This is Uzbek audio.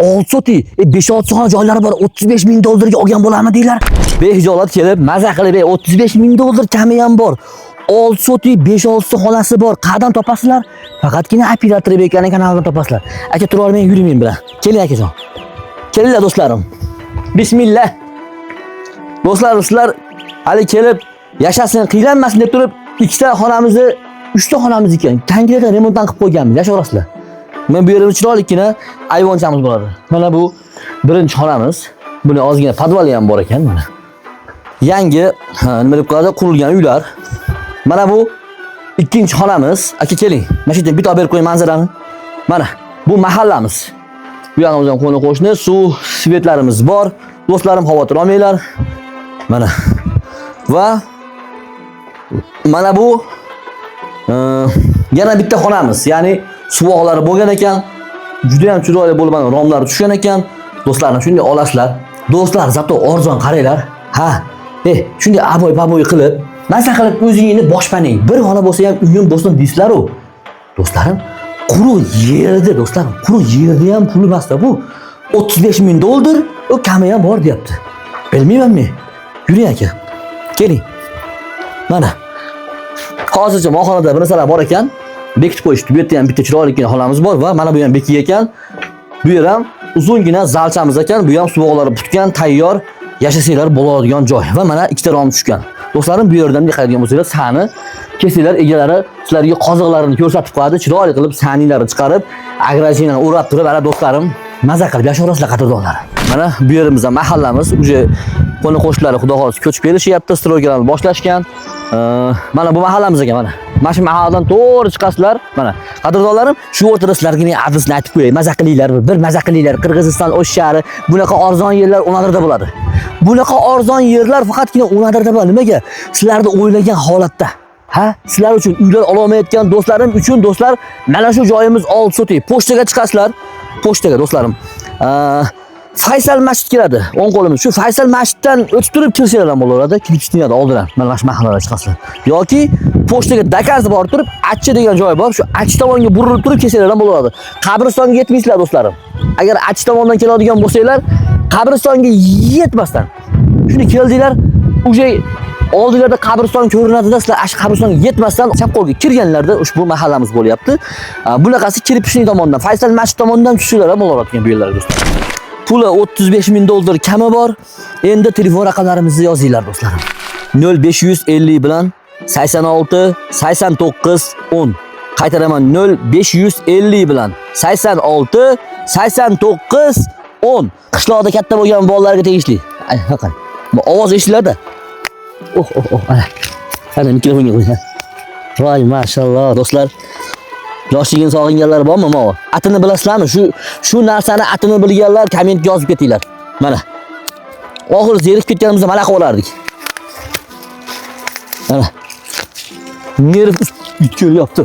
6 sotik, 5-6 xona joylari bor, 35 ming dollarga olgan bo'larmi deylar. Behijolat kelib, maza qilib, 35 ming dollar kami ham bor. 6 sotik, 5-6 xonasi bor. Qayerdan topasizlar? Faqatgina operator Bekaning kanalidan topasizlar. Aka, tura olmang, yuring men bilan. Keling, akajon. Kelinglar, do'stlarim. Bismillah. Do'stlar, sizlar hali kelib yashasin, qiylanmasin deb turib, ikkita xonamizni, uchta xonamiz ekan. Tangilardan remontdan qilib qo'yganmiz, yashaverasizlar. Men bu yerimiz chiroylikkina ayvonchamiz bo'ladi. Mana bu birinchi xonamiz. Buni ozgina podvali ham bor ekan mana. Yangi, ha, nima deb qo'yadi, qurilgan uylar. Mana bu ikkinchi xonamiz. Aka, keling. Mana shu yerdan bitta olib berib qo'ying manzarani. Mana bu mahallamiz. Bu yog'imizdan qo'ni qo'shni, suv, свет larimiz bor. Do'stlarim, xavotir olmanglar. Mana. Va mana bu yana bitta xonamiz. Ya'ni suvoqlari bo'lgan ekan. Juda ham chiroyli bo'lib mana romlari tushgan ekan. Do'stlarim, shunday olasizlar. Do'stlar, зато arzon, qaranglar. Ha. Shunday aboy paboy qilib, maza qilib o'zingni boshpaning. Bir xona bo'lsa ham uyim bo'lsin deysizlar-u. Do'stlarim, quruq yerda, do'stlarim, quruq yerda ham pul emasda bu. 35 ming dollar, u kami ham bor deyapti. Bilmayman men. Yuring, aka. Keling. Mana. Hozircha molxonada bir narsalar bor ekan. Bekitib qo'yishdi. Bu yerda ham bitta chiroylikkina xonamiz bor va mana bu ham bekik ekan. Bu yer ham uzungina zalchamiz ekan. Bu ham suvoqlari putgan, tayyor, yashasanglar bo'ladigan joy va mana ikkita rom tushgan. Do'stlarim, bu yerdan bunday qaraydigan bo'lsanglar, sani kelsanglar, egalari sizlarga qoziqlarini ko'rsatib qo'yadi, chiroyli qilib saninglarni chiqarib, ограждение ni o'rab turib, ana do'stlarim, maza qilib yashayverasizlar, qadrdonlar. Mana bu yerimizda mahallamiz, уже qo'ni qo'shnilar xudo xohlasa ko'chib kelishyapti, стройка larni boshlashgan. Mana bu mahallamiz ekan mana. Mana shu mahalladan to'g'ri chiqasizlar. Mana, qadrdonlarim, shu o'rtada sizlarga men adresini aytib qo'yay. Maza qilinglar, bir maza qilinglar. Qirg'iziston O'sh shahri, bunaqa arzon yerlar Unadirda bo'ladi. Bunaqa arzon yerlar faqatgina Unadirda bo'ladi. Nimaga? Sizlarni o'ylagan holatda. Ha, sizlar uchun uylar ololmayotgan do'stlarim uchun, do'stlar, mana shu joyimiz 6 sotik. Pochtaga chiqasizlar. Pochtaga, do'stlarim. Faysal masjid keladi. O'ng qo'limiz. Shu Faysal masjiddan o'tib turib kirsanglar ham bo'laveradi. Kirib oldidan. Mana shu mahallaga chiqasizlar. Yoki pochtaga до konца borib turib, Achchi degan joy bor. Shu Achchi tomonga burilib turib kelsanglar ham bo'laveradi. Qabristonga yetmaysizlar, do'stlarim. Agar Achchi tomondan keladigan bo'lsanglar, qabristonga yetmasdan shuni keldinglar, уже oldinglarda qabriston ko'rinadida, sizlar shu qabristonga yetmasdan chap qo'lga kirganlarda ushbu mahallamiz bo'lyapti. Bunaqasi кирпичный tomondan, Faysal masjid tomonidan tushinglar ham bo'laveradi bu yerlarga, do'stlar. Puli 35 ming dollar kami bor. Endi telefon raqamlarimizni yozinglar, do'stlarim. 0550 bilan 86 89 10. Qaytaraman, 0550 bilan 86 89 10. Qishloqda katta bo'lgan bolalarga tegishli. Ay, haqan. Bu ovoz eshitiladi. Oh, oh, oh, ana. Ana mikrofonga qo'y. Voy, mashalloh, do'stlar. Yoshligini sog'inganlar bormi, mo? Atini bilasizlarmi? Shu narsani atini bilganlar kommentga yozib ketinglar. Mana. Oxiri zerikib ketganimizda mana qilib olardik. Mana. Nerv kelyapti.